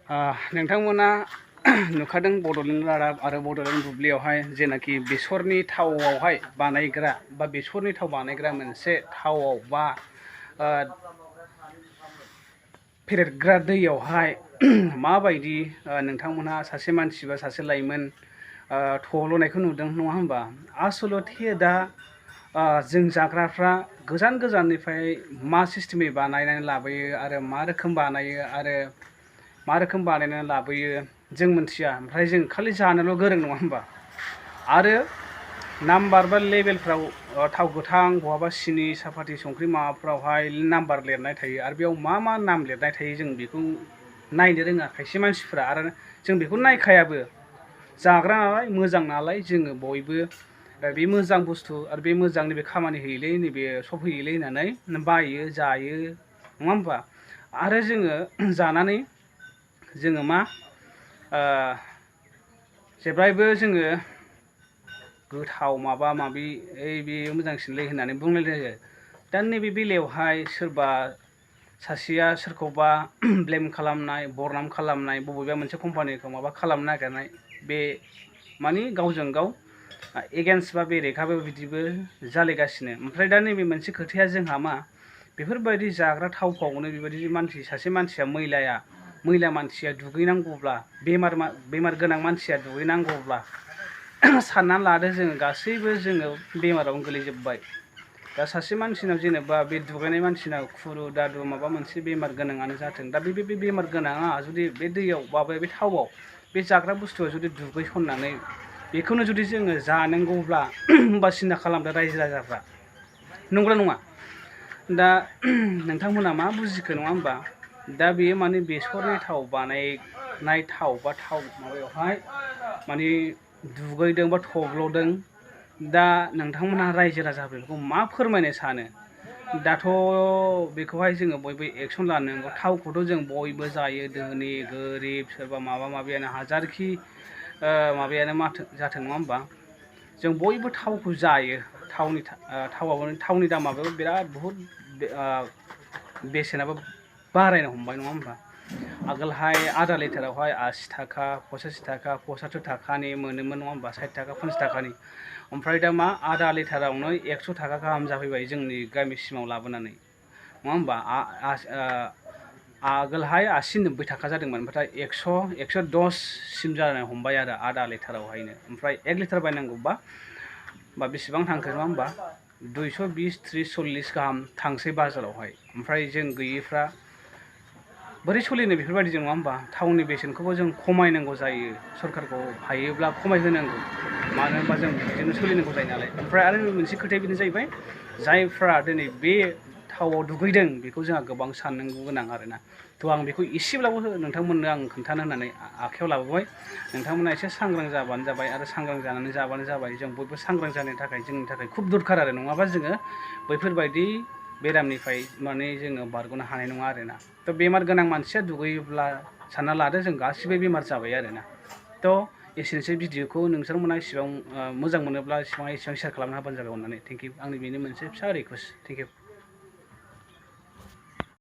नोंथांमोना नुखादों बड'लेण्ड रादाब आरो बड'लेण्ड बुब्लियावहाय जेनाखि बेसरनि थावआवहाय बानायग्रा बा बेसरनि थाव बानायग्रा मोनसे थावआव बा फेरेदग्रा दैयावहाय माबायदि नोंथांमोनहा सासे मानसि बा सासे लाइमोन थब्ल'नायखौ नुदों नङा होमबा। आसलथे दा जों जाग्राफ्रा गोजान गोजाननिफ्राय मा सिस्टेमै बानायनानै लाबोयो आरो मा रोखोम बानायो आरो मा रोखोम बानायनानै लाबोयो जों मिथिया, ओमफ्राय जों खालि जानोल' गोरों नङा होमबा। आरो नाम्बार बा लेबेलफ्राव थाव गोथां बहाबा सिनि सापाति संख्रि माबाफ्रावहाय नाम्बार लिरनाय थायो आरो बेयाव मा नाम लिरनाय थायो जों बेखौ नायनो रोङा खायसे मानसिफ्रा, आरो जों बेखौ नायखायाबो। जाग्रा नालाय मोजां नालाय जोङो बयबो बे मोजां बुस्थु आरो बे मोजां नैबे खामानि होयोलै नैबे सब होयोलै होननानै बायो जायो नङा होमबा। आरो जोङो जानानै जोङो मा जेब्लायबो जोङो गोथाव माबा माबि बेयो मोजांसिनलै होननानै बुंनाय जायो। दा नैबे बेलायावहाय सोरबा सासेया सोरखौबा ब्लेम खालामनाय बरनाम खालामनाय बबेबा मोनसे कम्पानिखौ माबा खालामनो नागिरनाय बे मानि गावजों गाव एगेन्स्ट बा बेरेखाबो बिदिबो जालायगासिनो। ओमफ्राय दा नैबे मोनसे खोथाया जोंहा मा बेफोरबायदि जाग्रा थावफ्रावनो बेबायदि सासे मानसिया मैला मानसिया दुगैनांगौब्ला बेमार गोनां मानसिया दुगैनांगौब्ला साननानै लादो जोङो गासैबो जोङो बेमारावनो गोलैजोब्बाय। दा सासे मानसिनाव जेनेबा बे दुगैनाय मानसिनाव खुरु दादु माबा मोनसे बेमार गोनाङानो जाथों, दा बे बेमार गोनाङा जुदि बे दैयाव बा बे थावआव बे जाग्रा बुस्थुआ जुदि दुगैसननानै बेखौनो जुदि जोङो जानांगौब्ला होमबा सिन्था खालामदो रायजो राजाफ्रा, नंगौना नङा। दा नोंथांमोना मा बुजिखो नङा होमबा। दा बेयो माने बेसरनि थाव बानायनाय थाव बा थाव माबायावहाय माने दुगैदों बा थब्ल'दों। दा नोंथांमोनहा रायजो राजाफोरखौ मा फोरमायनो सानो? दाथ' बेखौहाय जोङो बयबो एक्सन लानांगौ। थावखौथ' जों बयबो जायो, धोनि गोरिब सोरबा माबा माबियानो हाजारखि माबायानो जाथों नङा होमबा। जों बयबो थावखौ जायो। थावनि दामाबो बिराद बहुद बेसेनाबो बारायनो हमबाय नङा होमबा। आगोलहाय आधा लिटारावहाय 80 थाखा 85 थाखा 75 थाखानि मोनोमोन नङा होमबा, 60 थाखा 50 थाखानि। ओमफ्राय दा मा आधा लिटारावनो 100 थाखा गाहाम जाफैबाय जोंनि गामिसिमाव लाबोनानै नङा होमबा। आगोलहाय 80-90 थाखा जादोंमोन, ओमफ्राय 100-110 सिम जानो हमबाय आरो आधा लिटारावहायनो। ओमफ्राय 1 लिटार बायनांगौबा बेसेबां थांखो नङा होमबा, 220, 30, 40 गाहाम थांसै बाजारावहाय। ओमफ्राय जों गैयिफ्रा बोरै सोलिनो बेफोरबायदिजों नङा होमबा। थावनि बेसेनखौबो जों खमायनांगौ जायो, सरकारखौ हायोब्ला खमायहोनांगौ, मानो होनबा जों बिदिनो सोलिनांगौ जायो नालाय। ओमफ्राय आरो मोनसे खोथाया बेनो जाहैबाय, जायफ्रा दिनै बे थावआव दुगैदों बेखौ जोंहा गोबां साननांगौ गोनां आरोना। थ' आं बेखौ एसेब्लाबो नोंथांमोननो आं खोन्थानो होननानै आखायाव लाबोबाय। नोंथांमोना एसे सांग्रां जाबानो जाबाय आरो सांग्रां जानानै जाबानो जाबाय। जों बयबो सांग्रां जानो थाखाय जोंनि थाखाय खुब दरखार आरो, नङाबा जोङो बैफोरबायदि बेरामनिफ्राय माने जोङो बारग'नो हानाय नङा आरोना। थ' बेमार गोनां मानसिया दुगैयोब्ला सानना लादो जों गासिबो बेमार जाबाय आरोना। थ' एसेनोसै भिडिअखौ नोंथांमोना इसिबां मोजां मोनोब्ला एसेबां सेयार खालामना होबानो जाबाय अननानै। Thank you. आंनि बेनो मोनसे फिसा रिकुवेस्ट। Thank you.